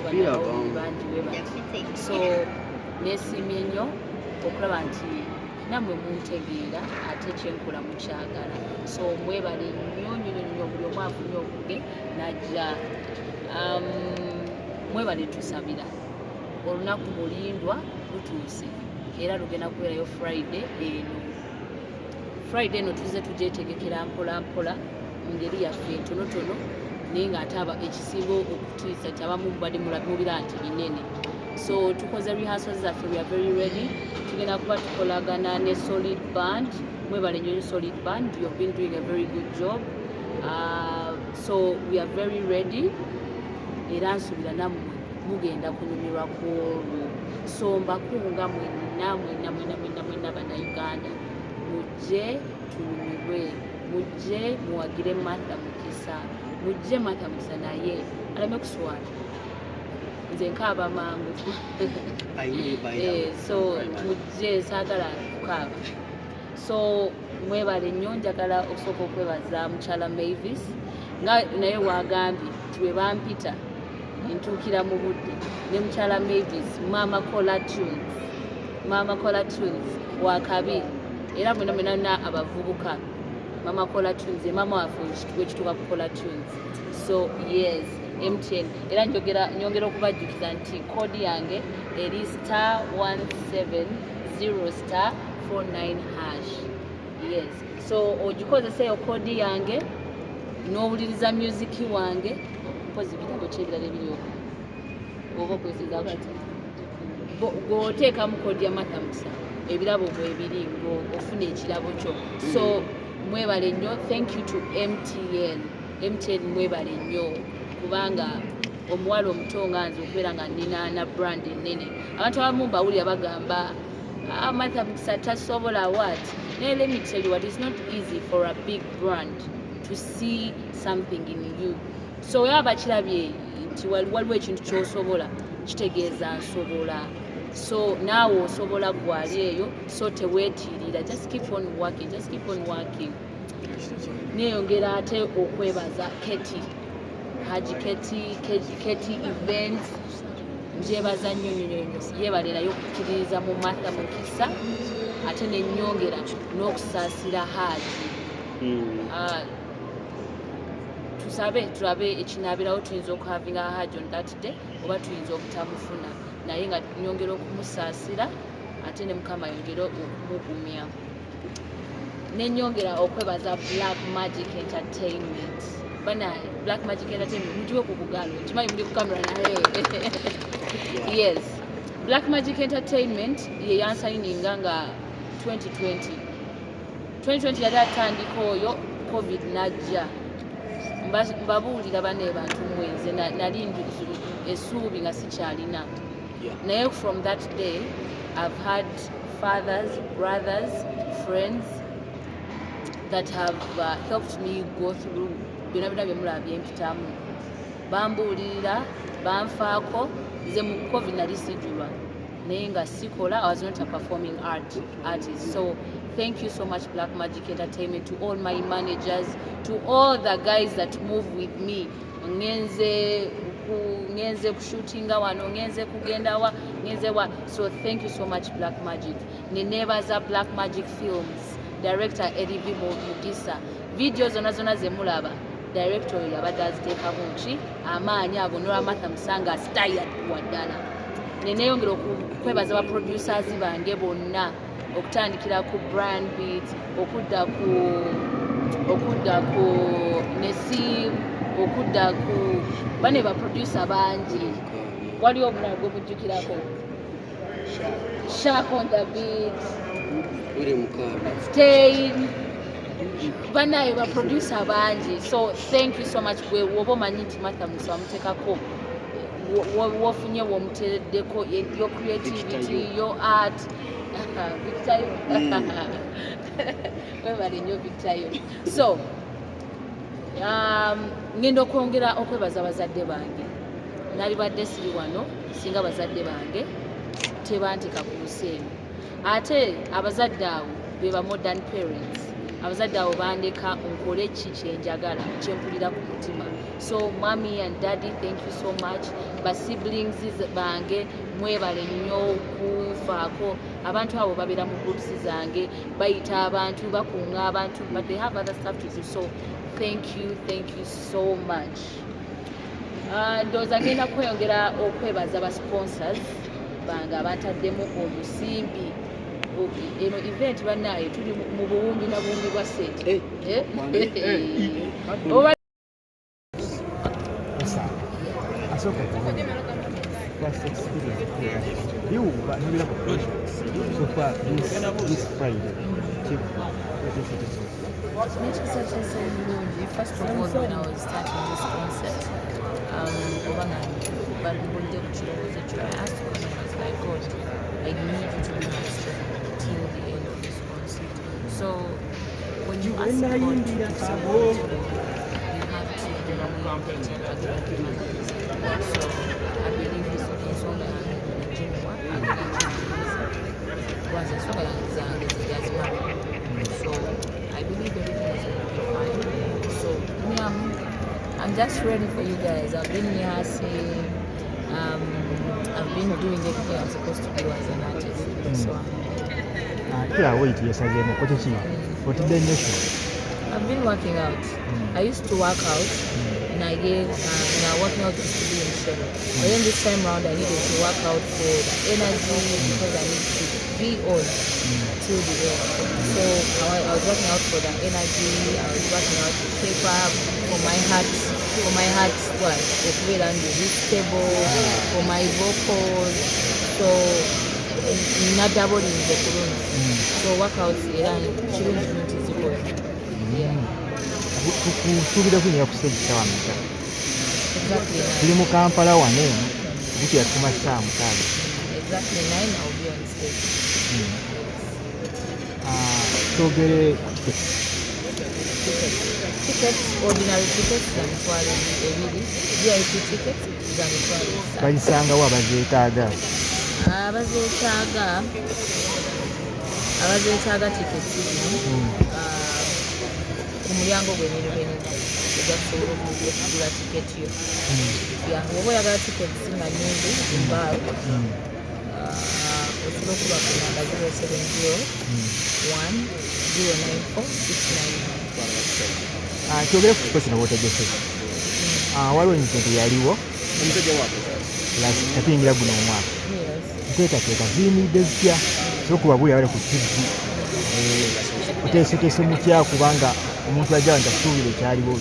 Bannamawulire bangi bwe bati. So neesiimye nnyo okulaba nti nammwe muntegeera, ate kyenkola mukyagala. So mwebale nnyo nnyo nnyo nnyo, buli omu afunye obuge najja. Mwebale tusabira olunaku mulindwa lutuuse, era lugenda kubeerayo Friday eno. Friday eno tuzze tugyetegekera mpola mpola mu ngeri yaffe entonotono, naye ng'ate aba ekisinga okutiisa nti abamu mubadde mubira nti binene. So tukoze rehearsals zaffe, we are very ready. Tugenda kuba tukolagana ne Solid Band. Mwebale nnyo, Solid Band, you have been doing a very good job. So we are very ready, era nsuubira nammwe mugenda kunyumirwa ku olwo. So mbakunga mwenna mwenna mwenna mwenna mwenna Bannayuganda, mujje tunyumirwe, mujje muwagire Martha Mukisa, mujje Martha Mukisa naye aleme kuswala. Nze nkaaba mangu. I know you by So mujje, saagala kukaaba. So mwebale nnyo. Njagala okusooka okwebaza mukyala Mavis, nga naye wagambye nti bwe bampita ntuukira mu budde, ne mukyala Mavis, Mama Cola Tunes, Mama Cola Tunes wakabi. Era mwena mwenna abavubuka, Mama Cola Tunes ye mama waffe wekituuka ku Cola Tunes. So yes, MTN, era njogera nyongera okubajjukiza nti code yange eri *170*49#. Yes, so ogikozesa eyo code yange n'owuliriza music wange. Mpozi bitabo ki ebirala ebiri okwo oba okozesa kati gw'oteekamu code ya Martha Mukisa, ebirabo bwebiri ng'ofuna ekirabo kyo. So mwebale nnyo. Thank you to MTN. MTN mwebale nnyo, kubanga omuwala omuto nga nze okubeera nga nina na brand ennene, abantu abamu mbawulira bagamba, "Ah, Martha Mukisa tasobola," what. Naye let me tell you what, it's not easy for a big brand to see something in you. So weba bakirabye nti waliwo ekintu kyosobola, kitegeeza nsobola. So naawe osobola, gwali eyo. So teweetiirira, just keep on working, just keep on working. Neyongera ate okwebaza Keti, Haji Keti, Keti Events. Njebaza nnyo nnyo nnyo nnyo, yebalerayo okukkiririza mu Martha Mukisa. Ate nenyongera n'okusaasira Haji. Ah, tusabe tulabe ekinaabirawo. Tuyinza okuhavinga Haji on that day oba tuyinza obutamufuna, naye nga nyongera okumusaasira, ate ne Mukama yongere okumugumya. Nenyongera okwebaza Black Magic Entertainment. Banaye, Black Magic Entertainment, mugiwe ku bugalo. Nkimanyi muli ku kamera, naye yes, Black Magic Entertainment ye yansayininga nga 2020. 2020 yali atandika oyo COVID najja. Mbabuulira bane bantu mwenze nali essuubi nga sikyalina, naye from that day I've had fathers, brothers, friends that have helped me go through byonna byonna byemulaba byempitamu. Bambuulirira, banfaako. Nze mu COVID nali sijulwa, naye nga sikola. I was not a performing artist. So thank you so much, Black Magic Entertainment, to all my managers, to all the guys that move with me. Ngenze kushootinga wano, ngenze kugenda wa, ngenze wa. So thank you so much, Black Magic. Nenebaza Black Magic Films, director Erivi Mugisa. Video zonna zonna zemulaba, director oyo yabadde aziteekamu ki amaanyi ago nolwa Martha Musanga style waddala. Neneyongera okwebaza ba producers bange bonna, okutandikira ku Brian Beat, okudda ku Nesim, okudda ku bane ba producer bangi. Waliwo omulala gwe mujjukirako, Shark on the Beat. Uri mukabi. Stain. Banaye ba producer bangi. So thank you so much. Gwe woba omanyi nti Martha Mukisa wamuteekako, wofunye womutereddeko your creativity, Victor. Your art, Victor yo. Webale nnyo, Victor yo. So ngenda okwongera okwebaza bazadde bange. Nalibadde siri wano singa bazadde bange tebanteeka ku nsi eno. Ate abazadde abo be ba modern parents. Abazadde abo bandeka nkole ki kyenjagala, kyempulira ku mutima. So mommy and daddy, thank you so much. Ba siblings bange, mwebale nnyo kunfaako. Abantu abo babeera mu groups zange, bayita abantu, bakunga abantu, but they have other stuff to do. So thank you, thank you so much. Ndowooza ngenda kweyongera okwebaza ba sponsors bange abantaddemu omusimbi. Eno event, bannaaye, tuli mu buwumbi na buwumbi bwa ssente. Eh, Eh? Eh, Oba Osanga asooka kubuuza, first experience biwuba nobira ku pressure so far this Friday. Nekisatese bulungi. First of all, when I was starting this concert, oba nga bambulidde ku kirowoozo kyo, I asked God and I was like, "God, I need you to be my strength till the end of this concert." So when you ask God to do something to you, you have to believe nti agenda kumaliriza. So I believe ensonga yange nagimuwa, agenda kimaliriza, kwanza ensonga yange zange zigazimala. So I believe everything is going to be fine. So me, I'm just ready for you guys. I've been rehearsing. I've been doing everything I'm supposed to do as an artist. So I'm ready. Kira weight yasazeemu ko kiki, otidde nnyo show? I've been working out. I used to work out, and I gave now working out used to be in shape. But then this time round, I needed to work out for the energy because I need to be on till the end. So I was working out for the energy. I was working out to shape up for my heart, for my heart, what, okubeera ndi stable, for my vocals. So nadabolinze ku luno. So workouts era kirungi nnyo nti zikola. Yeah. Tukusuubira kuyingira ku stage ssaawa meka? Exactly 9. Tuli mu Kampala wano eno, bukira tuma ssaawa 6. Exactly 9, I'll be on stage. Ah, twogere ku tickets. Tickets, ordinary tickets za 20,000, VIP tickets za 30,000. Bazisangawo abazeetaaga? Abazeetaaga tickets zino, ah, ku mulyango gwennyini gwennyini ojja kusobola okugula tiketi yo. Yeah, bw'oba oyagala tickets nga nnyingi embaawo, osobola okuba ku namba 070 1 094 699. Ah, twogere ku kifo kino bwotegese. Ah, waliwo incident yaliwo Omusajja waabwe. Last, katuyingira guno omwaka. Yes. Nteekateeka ziyimiridde zitya? So okubabuulira bali ku TV, oteeseteese mutya, kubanga omuntu ajja nti asuubira ekyaliwo?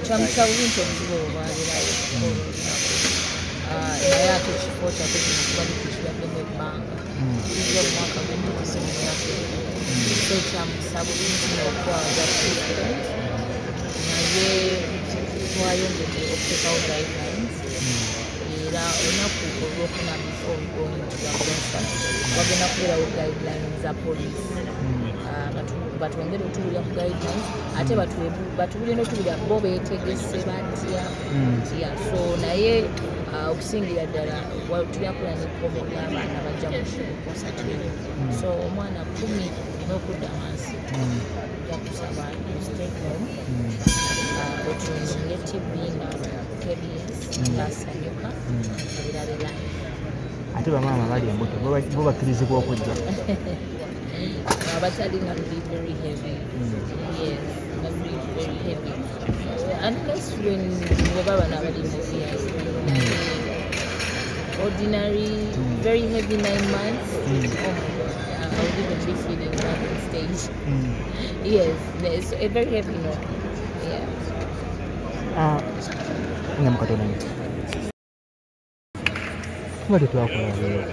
Kyamukisa bubi nti obuzibu obwo bwabeerawo olunaku. Ah, naye ate ekifo kyaffe kino tubadde tukibaddemu ebbanga, tujja mu mwaka gumu, tuse mu myaka 2. So kyamukisa bubi nti nokwaza president, naye twayongedde okuteekawo guidelines, era olunaku olwokuna before we go into the concert wagenda kubeerawo guidelines za police. Ah, batwongere otubulira ku guidelines, ate batubulire n'otubulira bo beetegese batya. Yeah, so naye okusingira ddala tulina kubeera n'ekkomo ly'abaana bajja mu concert eyo. So omwana 10 n'okudda wansi, ojja kusaba you stay home, otuninge TV nga KBS ngasanyuka ebirabe live. Ate bamaama bali embuto, bo bakkirizibwa okujja? Abatali nga luli very heavy. Yes, nga luli very heavy, unless when bwe baba nabali mu VIP. Ordinary very heavy 9 months, oh my God, I would even be feeling that on stage. Yes, there's a very heavy, no, yeah. Ah, nga mukatono nnyo, tuba tetwakola leero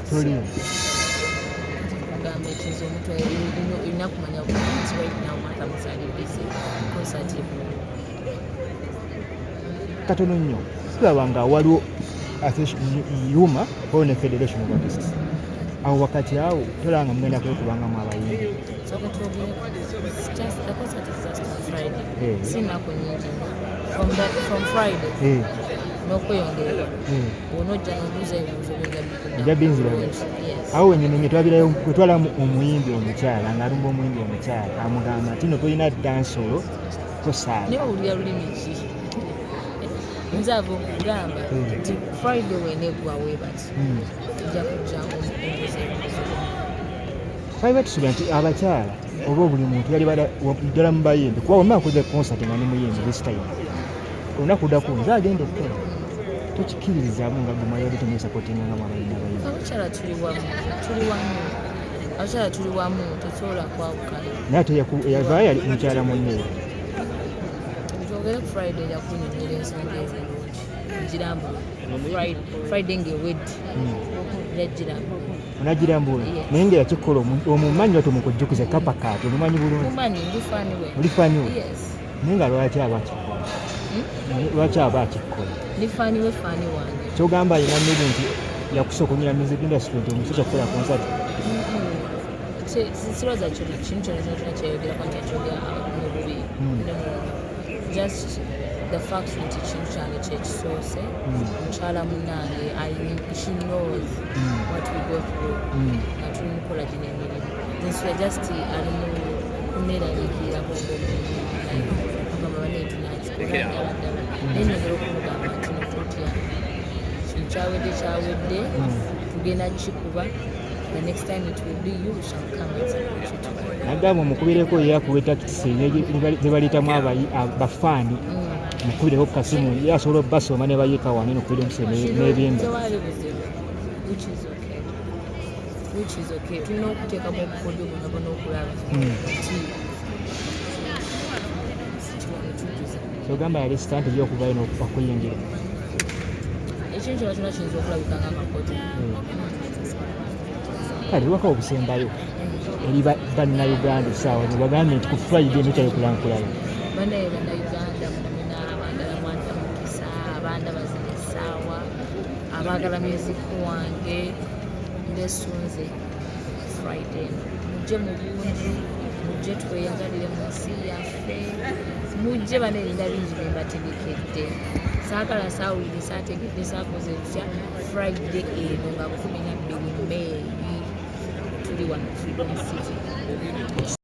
toli. Kugamba ekinza omuntu olina kumanya nti right now Martha Mukisa ali busy, concert ebbula. Katono nnyo, tulaba nga waliwo UMA waliwo ne Federation of Artists awo wakati awo, tolaba nga mugenda kwekubangamu abayimbi? Sooka twogere, it's just the concert is just on Friday. Eh. Si nnaku nyingi nnyo. From Friday. N'okweyongerera onojja n'obuuza ebibuuzo byenga. Nja binziramu. Yes. Awo wenyini nye twabirayo kwetwalamu omuyimbi omukyala ng'alumba omuyimbi omukyala, amugamba nti no tolina dancehall, tosaaga. Naye owulira lulimi ki? Nze ava okugamba nti Friday weneggwa weebati, nja kujja ombuuza ebibuuzo. Twali tusuubira nti abakyala oba buli muntu yali ddala mu bayimbi, kuba wemma nkoze concert nga ndi muyimbi, this time olunaku ddako nze agenda okukola, tokikkiririzaamu nga gwe mwayadde temwesupportinga nga mwabayimbi abayimbi. Abakyala tuli wamu, tuli wamu, abakyala tuli wamu, tetusobola kwawukana. Naye ate yavaayo yali mukyala munne. Twogere ku Friday, ejja kunyonyola ensonga ezo bulungi, ngirambula Friday ng'ewedde, yagirambula. Onagirambula? Yes. Naye nga yakikola omumanyi ati omukujjukiza kapakaati omumanyi bulungi? Mumanyi, ndi fan we. Oli fan we? Yes. Naye nga lwaki aba akikola? Hmm? Lwaki aba akikola? Ndi fan we, fan wange. Kyogamba alina maybe nti yakusooka onyira music industry nti omusajja kukola concert? Sirowooza kyo kintu kyonna kyonna kyonna kyeyogerako nti akyogera mu bubi. No, no, no. Just the fact nti kintu kyange kyekisoose, mukyala munange, she knows what we go through nga tuli mukola gino emirimu. Nsula just ali mu kuneeraliikirako ng'omuntu, agamba bane tunakikola ddala ddala, naye nyongera okumugamba nti nototya, kintu kyawedde, kyawedde, tugenda kikuba. The next time it will be you, we shall come and support you together. Nagamba omukubireko ye akuwa tactics zebaleetamu abafaani. Mukubireko ku kasimu, ye asobola obbasoma ne bayiika wano nokubira emuse n'ebyemba. Tewali buzibu, which is okay, which is okay. Tulina okuteekamu obukodyo bwonna bwonna okulaba nti wano tujjuza. Kyogamba yali stunt gyokuvayo n'okuyingira? Ekintu kyonna kyonna kiyinza okulabika nga akakodyo. Kale waka obusembayo eri bannayuganda essaawa eno, bagambye nti ku Friday nokyayo kulankulala. Banaye bannayuganda muna abaagala mwanta mukisa, abanda bazina essaawa, abaagala music wange, mbesunze Friday eno. Mujje mu bungi, mujje tweyagalire mu nsi yaffe, mujje banerinda bingi byembategekedde. Saagala saawulire saategedde saakoze tutya. Friday eno nga 12 May, tuli wano Freedom City.